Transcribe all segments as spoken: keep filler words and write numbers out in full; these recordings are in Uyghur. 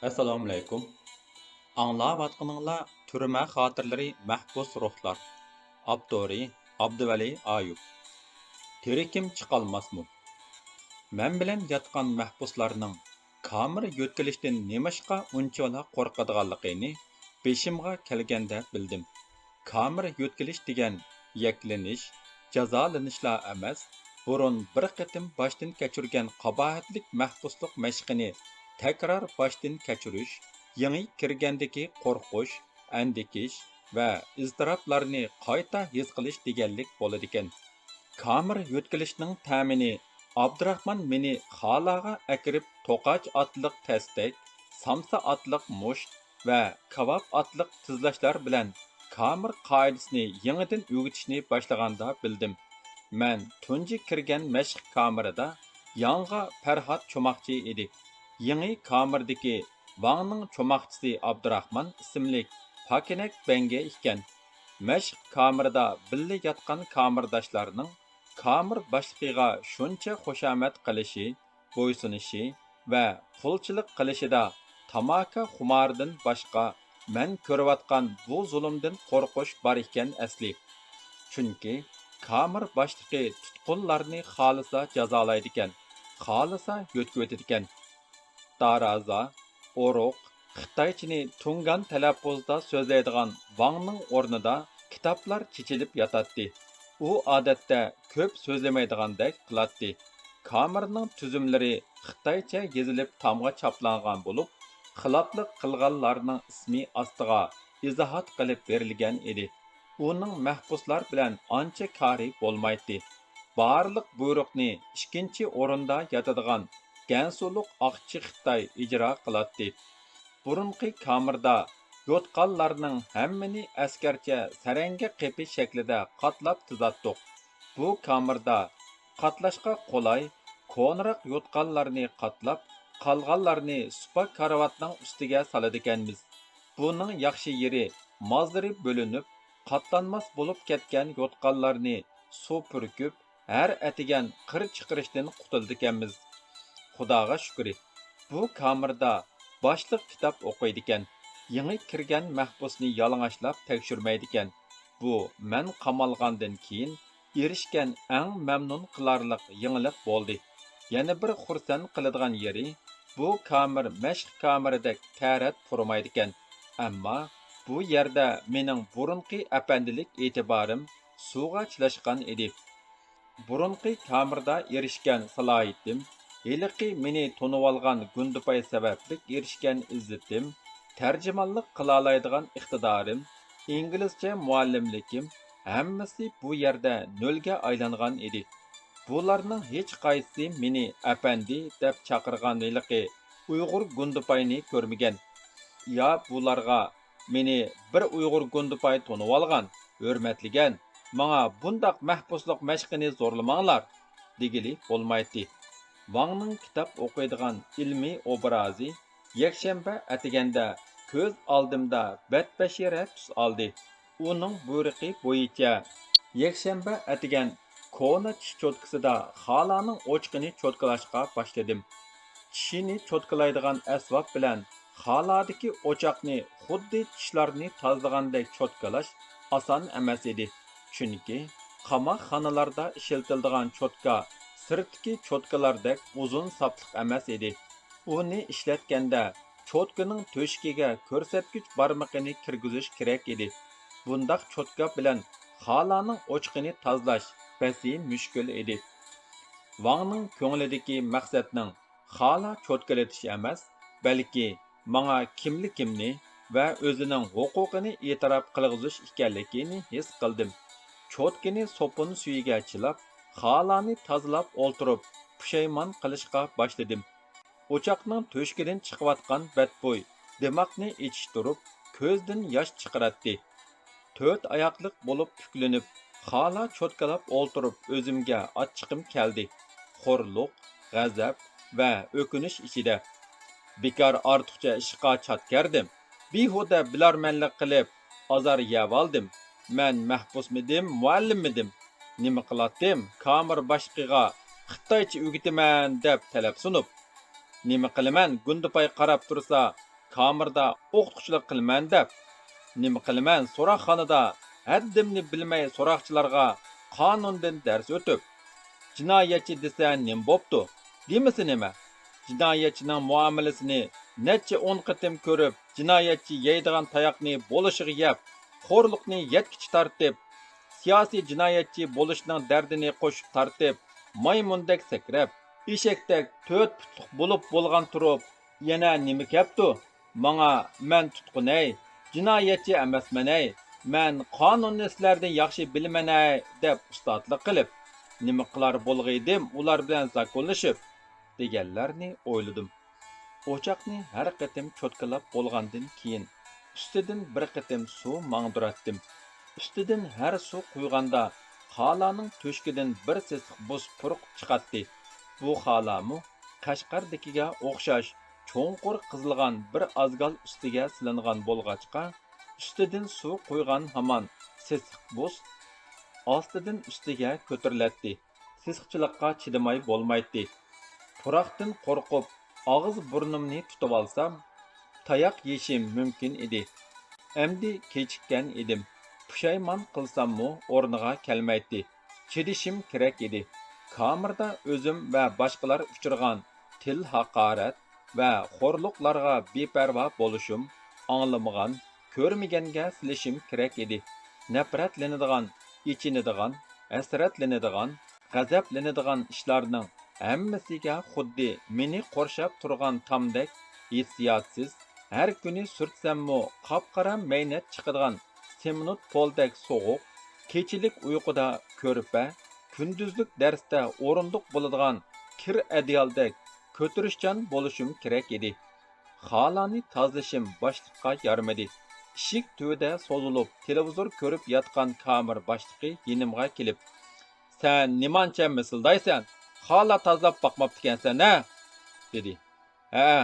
ئەسسالامۇئەلەيكۇم. ئاڭلاۋاتقىنىڭلار تۈرمە خاتىرىلىرى، مەھبۇس روھلار. ئاپتورى ئابدۇۋەلى ئايۇپ. تىرىكىم چىقالماسمۇ؟ مەن بىلەن ياتقان مەھبۇسلارنىڭ كامېر يۆتكىلىشتىن نېمىشقا ئۇنچىۋالا قورقىدىغانلىقىنى بېشىمغا كەلگەندە بىلدىم. كامېر يۆتكىلىش دېگەن يەكلىنىش، جازالىنىشلا ئەمەس، بۇرۇن بىر قېتىم باشتىن كەچۈرگەن قاباھەتلىك مەھبۇسلۇق مەشقىنى تەكرار باشتىن كەچۈرۈش، يېڭى كىرگەندىكى قورقۇش، ئەندىكىش ۋە ئىزتىراپلارنى قايتا ھېس قىلىش دېگەنلىك بولىدىكەن. كامېر يۆتكىلىشنىڭ تەمىنى ئابدۇراخمان مېنى خالاغا ئەكىرىپ، توقاچ ئاتلىق تەستەك، سامسا ئاتلىق مۇشت ۋە كاۋاپ ئاتلىق تىزلاشلار بىلەن كامېر قائىدىسىنى يېڭىدىن ئۆگىتىشنى باشلىغاندا بىلدىم. مەن تۇنجى كىرگەن مەشىق كامېرىدا ياڭغا پەرھات چوماقچى ئىدى. يېڭى كامېردىكى ۋاڭنىڭ چوماقچىسى ئابدۇراخمان ئىسىملىك پاكىنەك بەڭگە ئىكەن. مەشىق كامېردا بىللە ياتقان كامېرداشلارنىڭ كامېر باشلىقىغا شۇنچە خۇشامەت قىلىشى، بويسۇنۇشى ۋە قۇلچىلىق قىلىشىدا تاماكا خۇمارىدىن باشقا مەن كۆرۈۋاتقان بۇ زۇلۇمدىن قورقۇش بار ئىكەن ئەسلى. چۈنكى كامېر باشلىقى تۇتقۇنلارنى خالىسا جازالايدىكەن، خالىسا يۆتكىۋېتىدىكەن. دارازا، ئورۇق، خىتايچىنى تۇڭگان تەلەپپۇزدا سۆزلەيدىغان ۋاڭنىڭ ئورنىدا كىتابلار چېچىلىپ ياتاتتى. ئۇ ئادەتتە كۆپ سۆزلىمەيدىغاندەك قىلاتتى. كامېرنىڭ تۈزۈملىرى خىتايچە يېزىلىپ تامغا چاپلانغان بولۇپ، خىلاپلىق قىلغانلارنىڭ ئىسمى ئاستىغا ئىزاھات قىلىپ بېرىلگەن ئىدى. ئۇنىڭ مەھبۇسلار بىلەن ئانچە كارى بولمايتتى. بارلىق بۇيرۇقنى ئىككىنچى ئورۇندا ياتىدىغان گەنسۇلۇق ئاقچى خىتاي ئىجرا قىلاتتى. بۇرۇنقى كامېردا يوتقانلارنىڭ ھەممىنى ئەسكەرچە سەرەڭگە قېپى شەكلىدە قاتلاپ تىزاتتۇق. بۇ كامېردا قاتلاشقا قولاي، كونىراق يوتقانلارنى قاتلاپ، قالغانلارنى سۇپا كارىۋاتنىڭ ئۈستىگە سالىدىكەنمىز. بۇنىڭ ياخشى يېرى، مازلىرى بۆلۈنۈپ، قاتلانماس بولۇپ كەتكەن يوتقانلارنى سۇ پۈركۈپ، ھەر ئەتىگەن قىر چىقىرىشتىن قۇتۇلىدىكەنمىز. خۇداغا شۈكرى، بۇ كامېردا باشلىق كىتاب ئوقۇيدىكەن، يېڭى كىرگەن مەھبۇسنى يالىڭاچلاپ تەكشۈرمەيدىكەن. بۇ مەن قامالغاندىن كېيىن ئېرىشكەن ئەڭ مەمنۇن قىلارلىق يېڭىلىق بولدى. يەنە بىر خۇرسەن قىلىدىغان يېرى، بۇ كامېر مەشىق كامېرىدەك تەرەت پۇرىمايدىكەن. ئەمما بۇ يەردە مېنىڭ بۇرۇنقى ئەپەندىلىك ئېتىبارىم سۇغا چىلاشقان ئىدى. بۇرۇنقى كامېردا ئېرىشكەن سالاھىيىتىم، ھېلىقى مېنى تونۇۋالغان گۇندىپاي سەۋەبلىك ئېرىشكەن ئىززىتىم، تەرجىمانلىق قىلالايدىغان ئىقتىدارىم، ئىنگلىزچە مۇئەللىملىكىم، ھەممىسى بۇ يەردە نۆلگە ئايلانغان ئىدى. بۇلارنىڭ ھېچقايسىسى مېنى ئەپەندى دەپ چاقىرغان ھېلىقى ئۇيغۇر گۇندىپاينى كۆرمىگەن. يا بۇلارغا مېنى بىر ئۇيغۇر گۇندىپاي تونۇۋالغان، ھۆرمەتلىگەن، ماڭا بۇنداق مەھبۇسلۇق مەشقىنى زورلىماڭلار، دېگىلى بولمايتتى. ۋاڭنىڭ كىتاب ئوقۇيدىغان ئىلمىي ئوبرازى يەكشەنبە ئەتىگەندە كۆز ئالدىمدا بەتبەشىرە تۈس ئالدى. ئۇنىڭ بۇيرۇقى بويىچە، يەكشەنبە ئەتىگەن كونا چىش چوتكىسىدا خالانىڭ ئوچىقىنى چوتكىلاشقا باشلىدىم. چىشىنى چوتكىلايدىغان ئەسۋاب بىلەن خالادىكى ئوچاقنى خۇددى چىشلارنى تازىلىغاندەك چوتكىلاش ئاسان ئەمەس ئىدى. چۈنكى قاماقخانىلاردا ئىشلىتىلىدىغان چوتكا سىرتتىكى چوتكىلاردەك ئۇزۇن ساپلىق ئەمەس ئىدى. ئۇنى ئىشلەتكەندە چوتكىنىڭ تۆشۈكىگە كۆرسەتكۈچ بارمىقىنى كىرگۈزۈش كېرەك ئىدى. بۇنداق چوتكا بىلەن خالانىڭ ئوچىقىنى تازىلاش بەسى مۈشكۈل ئىدى. ۋاڭنىڭ كۆڭلىدىكى مەقسەتنىڭ خالا چوتكىلىتىش ئەمەس، بەلكى ماڭا كىملىكىمنى ۋە ئۆزىنىڭ ھوقۇقىنى ئېتىراپ قىلغۇزۇش ئىكەنلىكىنى ھېس قىلدىم. چوتكىنى سوپۇن سۈيىگە چىلاپ، خالانى تازىلاپ ئولتۇرۇپ، پۇشايمان قىلىشقا باشلىدىم. ئوچاقنىڭ تۆشۈكىدىن چىقىۋاتقان بەتبۇي دىماغنى ئېچىشتۇرۇپ، كۆزدىن ياش چىقىراتتى. تۆت ئاياقلىق بولۇپ پۈكلىنىپ، خالا چوتكىلاپ ئولتۇرۇپ ئۆزۈمگە ئاچچىقىم كەلدى. خورلۇق، غەزەپ ۋە ئۆكۈنۈش ئىچىدە، بىكار ئارتۇقچە ئىشقا چاتكەردىم. بىھۇدە بىلارمەنلىك قىلىپ، ئازار يەۋالدىم. مەن مەھبۇسمىدىم، مۇئەللىممىدىم؟ نېمە قىلاتتىم؟ كامېر باشلىقىغا خىتايچە ئۆگىتىمەن دەپ تەلەپ سۇنۇپ، نېمە قىلىمەن؟ گۇندىپاي قاراپ تۇرسا، كامېردا ئوقۇتقۇچىلىق قىلىمەن دەپ. نېمە قىلىمەن، سوراقخانىدا ھەددىمنى بىلمەي سوراقچىلارغا قانۇندىن دەرس ئۆتۈپ. جىنايەتچى دېسە نېمە بوپتۇ؟ دېمىسە نېمە؟ جىنايەتچىنىڭ مۇئامىلىسىنى نەچچە ئون قېتىم كۆرۈپ، جىنايەتچى يەيدىغان تاياقنى بولۇشىغا يەپ، خورلۇقنى يەتكۈچە تارتىپ، سىياسىي جىنايەتچى بولۇشنىڭ دەردىنى قوشۇپ تارتىپ، مايمۇندەك سەكرەپ، ئېشەكتەك تۆت پۇتلۇق بولۇپ بولغان تۇرۇپ، يەنە نېمە كەپتۇ؟ ماڭا، مەن تۇتقۇنەي، جىنايەتچى ئەمەسمەنەي، مەن قانۇننى سىلەردىن ياخشى بىلىمەنەي دەپ ئۇستاتلىق قىلىپ، نېمە قىلار بولغىيدىم ئۇلار بىلەن زاكونلىشىپ، دېگەنلەرنى ئويلىدىم. ئوچاقنى ھەر قېتىم چوتكىلاپ بولغاندىن كېيىن، ئۈستىدىن بىر قېتىم سۇ ماڭدۇراتتىم. ئۈستىدىن ھەر سۇ قۇيغاندا، خالانىڭ تۆشۈكىدىن بىر سېسىق بۇس پۇرقۇپ چىقاتتى. بۇ خالامۇ قەشقەردىكىگە ئوخشاش چوڭقۇر قېزىلغان بىر ئازگال ئۈستىگە سېلىنغان بولغاچقا، ئۈستىدىن سۇ قۇيغان ھامان سېسىق بۇس ئاستىدىن ئۈستىگە كۆتۈرۈلەتتى. سېسىقچىلىققا چىدىماي بولمايتتى. پۇراقتىن قورقۇپ، ئاغزى-بۇرنۇمنى تۇتۇۋالسام، تاياق يېيىشىم مۇمكىن ئىدى. ئەمدى كېچىككەن ئىدىم. پۇشايمان قىلساممۇ ئورنىغا كەلمەيتتى. چىدىشىم كېرەك ئىدى. كامېردا ئۆزۈم ۋە باشقىلار ئۇچرىغان تىل ھاقارەت ۋە خورلۇقلارغا بىپەرۋا بولۇشۇم، ئاڭلىمىغان، كۆرمىگەنگە سېلىشىم كېرەك ئىدى. نەپرەتلىنىدىغان، ئېچىنىدىغان، ھەسرەتلىنىدىغان، غەزەپلىنىدىغان ئىشلارنىڭ ھەممىسىگە خۇددى مېنى قورشاپ تۇرغان تامدەك ھېسسىياتسىز، ھەر كۈنى سۈرتسەممۇ قاپقارا مەينەت چىقىدىغان سېمونت پولدەك سوغۇق، كېچىلىك ئۇيقۇدا كۆرپە، كۈندۈزلۈك دەرستە ئورۇندۇق بولىدىغان كىر ئەدىيالدەك كۆتۈرۈشچان بولۇشۇم كېرەك ئىدى. خالانى تازىلىشىم باشلىققا يارىمىدى. ئىشىك تۈۋىدە سوزۇلۇپ تېلېۋىزور كۆرۈپ ياتقان كامېر باشلىقى يېنىمغا كېلىپ، سەن نېمانچە مىسىلدايسەن؟ خالا تازىلاپ باقماپتىكەنسەن ھە؟ دېدى. ھەئە،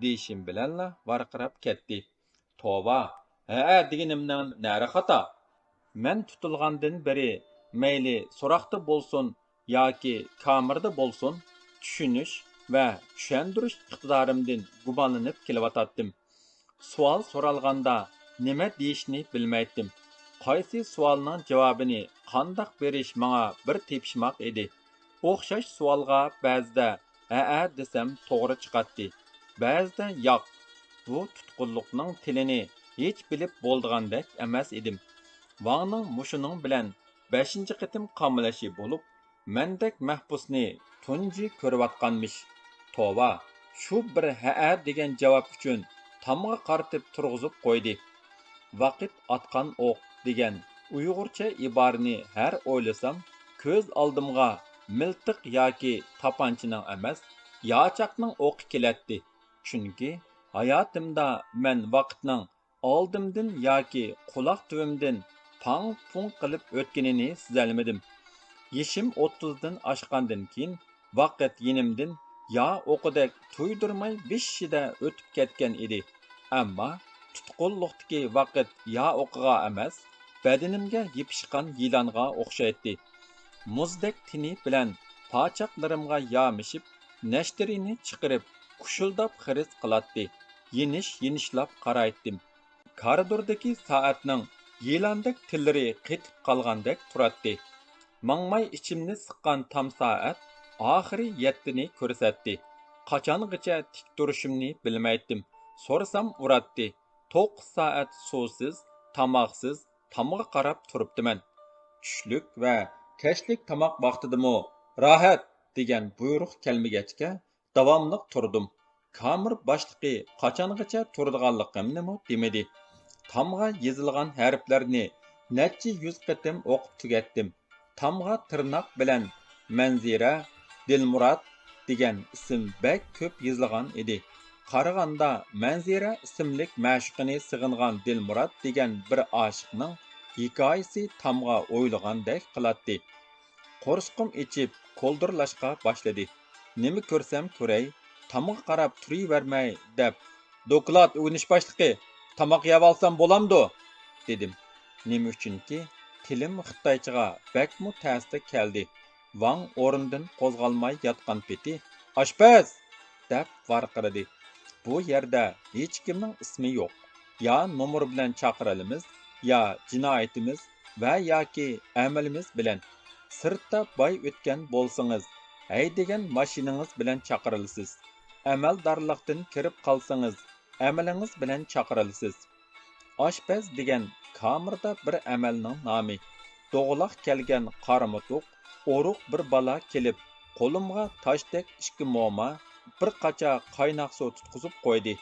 دېيىشىم بىلەنلا ۋارقىراپ كەتتى. توۋا، ھەئە دېگىنىمنىڭ نەرى خاتا؟ مەن تۇتۇلغاندىن بېرى مەيلى سوراقتا بولسۇن ياكى كامېردا بولسۇن، چۈشىنىش ۋە چۈشەندۈرۈش ئىقتىدارىمدىن گۇمانلىنىپ كېلىۋاتاتتىم. سوئال سورالغاندا نېمە دېيىشنى بىلمەيتتىم. قايسى سوئالنىڭ جاۋابىنى قانداق بېرىش ماڭا بىر تېپىشماق ئىدى. ئوخشاش سوئالغا بەزىدە ھەئە دېسەم توغرا چىقاتتى، بەزىدە ياق. بۇ تۇتقۇنلۇقنىڭ تىلىنى ھېچ بىلىپ بولىدىغاندەك ئەمەس ئىدىم. ۋاڭنىڭ مۇشۇنىڭ بىلەن بەشىنچى قېتىم قامىلىشى بولۇپ، مەندەك مەھبۇسنى تۇنجى كۆرۈۋاتقانمىش. توۋا، شۇ بىر ھەئە دېگەن جاۋاب ئۈچۈن تامغا قارىتىپ تۇرغۇزۇپ قويدى. ۋاقىت ئاتقان ئوق دېگەن ئۇيغۇرچە ئىبارىنى ھەر ئويلىسام، كۆز ئالدىمغا مىلتىق ياكى تاپانچىنىڭ ئەمەس، ياچاقنىڭ ئوقى كېلەتتى. چۈنكى ھاياتىمدا مەن ۋاقىتنىڭ ئالدىمدىن ياكى قۇلاق تۈۋىمدىن پاڭ-پۇڭ قىلىپ ئۆتكىنىنى سېزەلمىدىم. يېشىم ئوتتۇزدىن ئاشقاندىن كېيىن ۋاقىت يېنىمدىن يا ئوقىدەك تۇيدۇرماي بىششىدە ئۆتۈپ كەتكەن ئىدى. ئەمما تۇتقۇنلۇقتىكى ۋاقىت يا ئوقىغا ئەمەس، بەدىنىمگە يېپىشقان يىلانغا ئوخشايتتى. مۇزدەك تېنى بىلەن پاچاقلىرىمغا يامىشىپ، نەشتىرىنى چىقىرىپ، كۇشۇلداپ خىرىس قىلاتتى. يېنىش-يېنىشلاپ قارايتتىم. كارىدوردىكى سائەتنىڭ يىلاندەك تىللىرى قېتىپ قالغاندەك تۇراتتى. ماڭماي ئىچىمنى سىققان تام سائەت ئاخىرى يەتتىنى كۆرسەتتى. قاچانغىچە تىك تۇرۇشۇمنى بىلمەيتتىم. سورىسام ئۇراتتى. توققۇز سائەت سۇسىز، تاماقسىز، تامغا قاراپ تۇرۇپتىمەن. چۈشلۈك ۋە كەچلىك تاماق ۋاقتىدىمۇ راھەت دېگەن بۇيرۇق كەلمىگەچكە، داۋاملىق تۇردۇم. كامېر باشلىقى قاچانغىچە تۇرىدىغانلىقىمنىمۇ دېمىدى. تامغا يېزىلغان ھەرپلەرنى نەچچە يۈز قېتىم ئوقۇپ تۈگەتتىم. تامغا تىرناق بىلەن مەنزىرە، دىلمۇرات دېگەن ئىسىم بەك كۆپ يېزىلغان ئىدى. قارىغاندا، مەنزىرە ئىسىملىك مەشۇقىنى سېغىنغان دىلمۇرات دېگەن بىر ئاشىقنىڭ ھېكايىسى تامغا ئويۇلغاندەك قىلاتتى. قورسىقىم ئېچىپ، كولدۇرلاشقا باشلىدى. نېمە كۆرسەم كۆرەي، تامغا قاراپ تۇرۇۋەرمەي، دەپ، «دوكلات، ئۆگىنىش باشلىقى، تاماق يەۋالسام بولامدۇ؟» دېدىم. نېمە ئۈچۈنكى، تىلىم خىتايچىغا بەكمۇ تەستە كەلدى. ۋاڭ ئورنىدىن قوزغالماي ياتقان پېتى، «ئاشپەز!» دەپ ۋارقىرىدى. بۇ يەردە ھېچكىمنىڭ ئىسمى يوق. يا نومۇر بىلەن چاقىرىلىمىز، يا جىنايىتىمىز ۋە ياكى ئەمىلىمىز بىلەن. سىرتتا باي ئۆتكەن بولسىڭىز، ھەيدىگەن ماشىنىڭىز بىلەن چاقىرىلىسىز. ئەمەلدارلىقتىن كىرىپ قالسىڭىز، ئەمىلىڭىز بىلەن چاقىرىلىسىز. ئاشپەز دېگەن كامېردا بىر ئەمەلنىڭ نامى. دوغىلاق كەلگەن قارىمۇتۇق، ئورۇق بىر بالا كېلىپ، قولۇمغا تاشتەك ئىككى موما، بىر قاچا قايناق سۇ تۇتقۇزۇپ قويدى.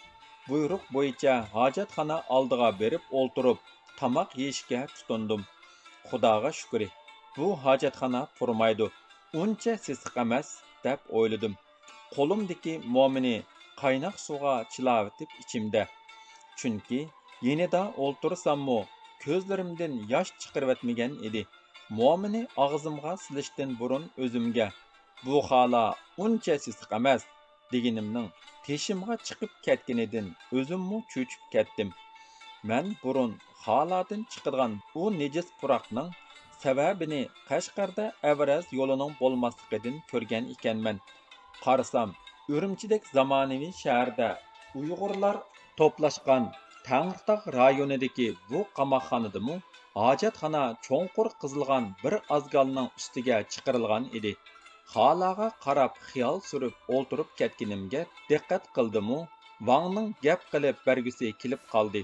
بۇيرۇق بويىچە ھاجەتخانا ئالدىغا بېرىپ ئولتۇرۇپ، تاماق يېيىشكە تۇتۇندۇم. خۇداغا شۈكرى، بۇ ھاجەتخانا پۇرىمايدۇ. ئۇنچە سېسىق ئەمەس، دەپ ئويلىدىم. قولۇمدىكى مومىنى قايناق سۇغا چىلاۋېتىپ ئىچىمدە. چۈنكى يېنىدا ئولتۇرساممۇ، كۆزلىرىمدىن ياش چىقىرىۋەتمىگەن ئىدى. مومىنى ئاغزىمغا سېلىشتىن بۇرۇن ئۆزۈمگە، «بۇ خالا ئۇنچە سېسىق ئەمەس» دېگىنىمنىڭ تېشىمغا چىقىپ كەتكىنىدىن ئۆزۈممۇ چۆچۈپ كەتتىم. مەن بۇرۇن خالادىن چىقىدىغان ئۇ نىجىس پۇراقنىڭ سەۋەبىنى قەشقەردە ئەۋرەز يولىنىڭ بولماسلىقىدىن كۆرگەن ئىكەنمەن. قارىسام، ئۈرۈمچىدەك زامانىۋى شەھەردە ئۇيغۇرلار توپلاشقان تەڭرىتاغ رايونىدىكى بۇ قاماقخانىدىمۇ ھاجەتخانا چوڭقۇر قېزىلغان بىر ئازگالنىڭ ئۈستىگە چىقىرىلغان ئىدى. خالاغا قاراپ خىيال سۈرۈپ ئولتۇرۇپ كەتكىنىمگە دىققەت قىلدىمۇ، ۋاڭنىڭ گەپ قىلىپ بەرگۈسى كېلىپ قالدى.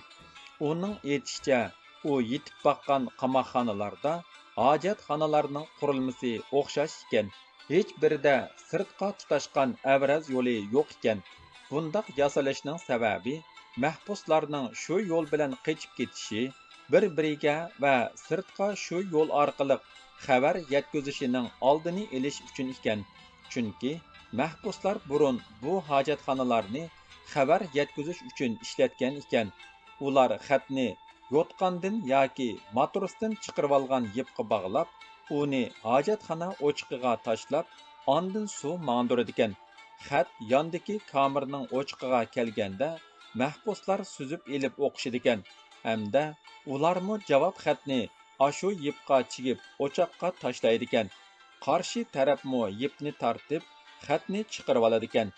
ئۇنىڭ ئېيتىشىچە، ئۇ يېتىپ باققان قاماقخانىلاردا ھاجەتخانىلارنىڭ قۇرۇلمىسى ئوخشاش ئىكەن. ھېچبىرىدە سىرتقا تۇتاشقان ئەۋرەز يولى يوق ئىكەن. بۇنداق ياسىلىشنىڭ سەۋەبى، مەھبۇسلارنىڭ شۇ يول بىلەن قېچىپ كېتىشى، بىر-بىرىگە ۋە سىرتقا شۇ يول ئارقىلىق خەۋەر يەتكۈزۈشىنىڭ ئالدىنى ئېلىش ئۈچۈن ئىكەن. چۈنكى مەھبۇسلار بۇرۇن بۇ ھاجەتخانىلارنى خەۋەر يەتكۈزۈش ئۈچۈن ئىشلەتكەن ئىكەن. ئۇلار خەتنى يوتقاندىن ياكى ماتروستىن چىقىرىۋالغان يىپقا باغلاپ، ئۇنى ھاجەتخانا ئوچىقىغا تاشلاپ، ئاندىن سۇ ماڭدۇرىدىكەن. خەت ياندىكى كامېرنىڭ ئوچىقىغا كەلگەندە، مەھبۇسلار سۈزۈپ ئېلىپ ئوقۇشىدىكەن ھەمدە ئۇلارمۇ جاۋاب خەتنى ئاشۇ يىپقا چىگىپ ئوچاققا تاشلايدىكەن. قارشى تەرەپمۇ يىپنى تارتىپ، خەتنى چىقىرىۋالىدىكەن.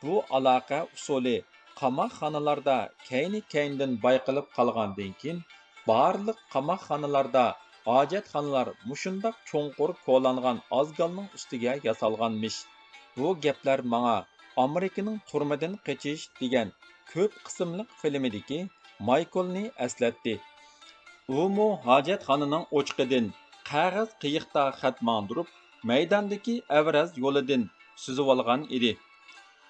بۇ ئالاقە ئۇسۇلى قاماقخانىلاردا كەينى-كەينىدىن بايقىلىپ قالغاندىن كېيىن، بارلىق قاماقخانىلاردا ھاجەتخانىلار مۇشۇنداق چوڭقۇر كولانغان ئازگالنىڭ ئۈستىگە ياسالغانمىش. بۇ گەپلەر ماڭا ئامېرىكىنىڭ تۈرمىدىن قېچىش دېگەن كۆپ قىسىملىق فىلىمىدىكى مايكلنى ئەسلەتتى. ئۇمۇ ھاجەتخانىنىڭ ئوچىقىدىن قەغەز قېيىقتا خەت ماڭدۇرۇپ، مەيداندىكى ئەۋرەز يولىدىن سۈزۈۋالغان ئىدى.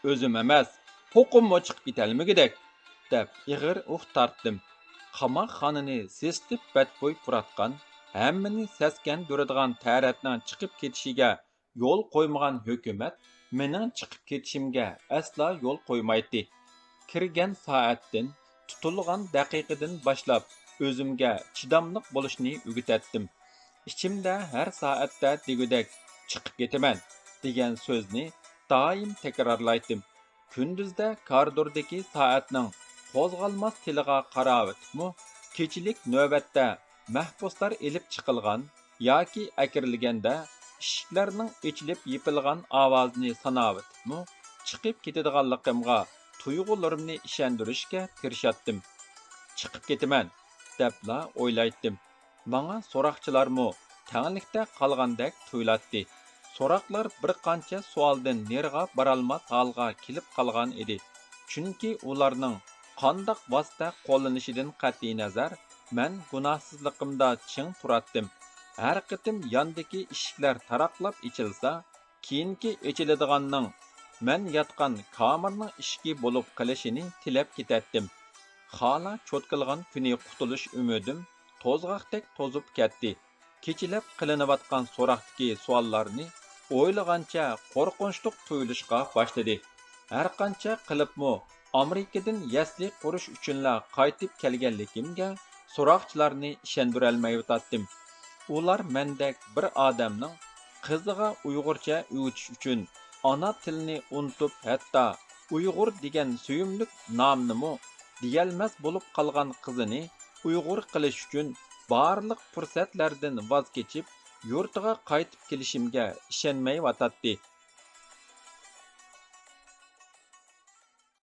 ئۆزۈم ئەمەس، توقۇممۇ چىقىپ كېتەلمىگۈدەك، دەپ ئېغىر ئۇھ تارتتىم. قاماقخانىنى سېسىتىپ بەتبۇي پۇراتقان، ھەممىنى سەسكەندۈرىدىغان تەرەتنىڭ چىقىپ كېتىشىگە يول قويمىغان ھۆكۈمەت مېنىڭ چىقىپ كېتىشىمگە ئەسلا يول قويمايتتى. كىرگەن سائەتتىن، تۇتۇلغان دەقىقىدىن باشلاپ ئۆزۈمگە چىداملىق بولۇشنى ئۆگىتەتتىم. ئىچىمدە ھەر سائەتتە دېگۈدەك «چىقىپ كېتىمەن» دېگەن سۆزنى دائىم تەكرارلايتتىم. كۈندۈزدە كارىدوردىكى سائەتنىڭ قوزغالماس تېلىغا قاراۋېتىپمۇ، كېچىلىك نۆۋەتتە مەھبۇسلار ئېلىپ چىقىلغان ياكى ئەكىرىلگەندە ئىشىكلەرنىڭ ئېچىلىپ يېپىلغان ئاۋازىنى ساناۋېتىپمۇ، چىقىپ كېتىدىغانلىقىمغا تۇيغۇلىرىمنى ئىشەندۈرۈشكە تىرىشاتتىم. «چىقىپ كېتىمەن» دەپلا ئويلايتتىم. ماڭا سوراقچىلارمۇ تەڭلىكتە قالغاندەك تۇيۇلاتتى. سوراقلار بىر قانچە سوئالدىن نېرىغا بارالماس ھالغا كېلىپ قالغان ئىدى. چۈنكى ئۇلارنىڭ قانداق ۋاسىتە قوللىنىشىدىن قەتئىينەزەر، مەن گۇناھسىزلىقىمدا چىڭ تۇراتتىم. ھەر قېتىم ياندىكى ئىشىكلەر تاراقلاپ ئېچىلسا، كېيىنكى ئېچىلىدىغاننىڭ مەن ياتقان كامېرنىڭ ئىشىكى بولۇپ قېلىشىنى تىلەپ كېتەتتىم. خالا چوتكىلىغان كۈنى قۇتۇلۇش ئۈمىدىم توزغاقتەك توزۇپ كەتتى. كېچىلەپ قىلىنىۋاتقان سوراقتىكى سوئاللارنى ئويلىغانچە قورقۇنچلۇق تۇيۇلۇشقا باشلىدى. ھەرقانچە قىلىپمۇ ئامېرىكىدىن يەسلى قۇرۇش ئۈچۈنلا قايتىپ كەلگەنلىكىمگە سوراقچىلارنى ئىشەندۈرەلمەيۋاتاتتىم. ئۇلار مەندەك بىر ئادەمنىڭ قىزىغا ئۇيغۇرچە ئۆگىتىش ئۈچۈن ئانا تىلىنى ئۇنتۇپ، ھەتتا ئۇيغۇر دېگەن سۆيۈملۈك نامنىمۇ دېيەلمەس بولۇپ قالغان قىزىنى ئۇيغۇر قىلىش ئۈچۈن بارلىق پۇرسەتلەردىن ۋاز كېچىپ، يۇرتىغا قايتىپ كېلىشىمگە ئىشەنمەيۋاتاتتى.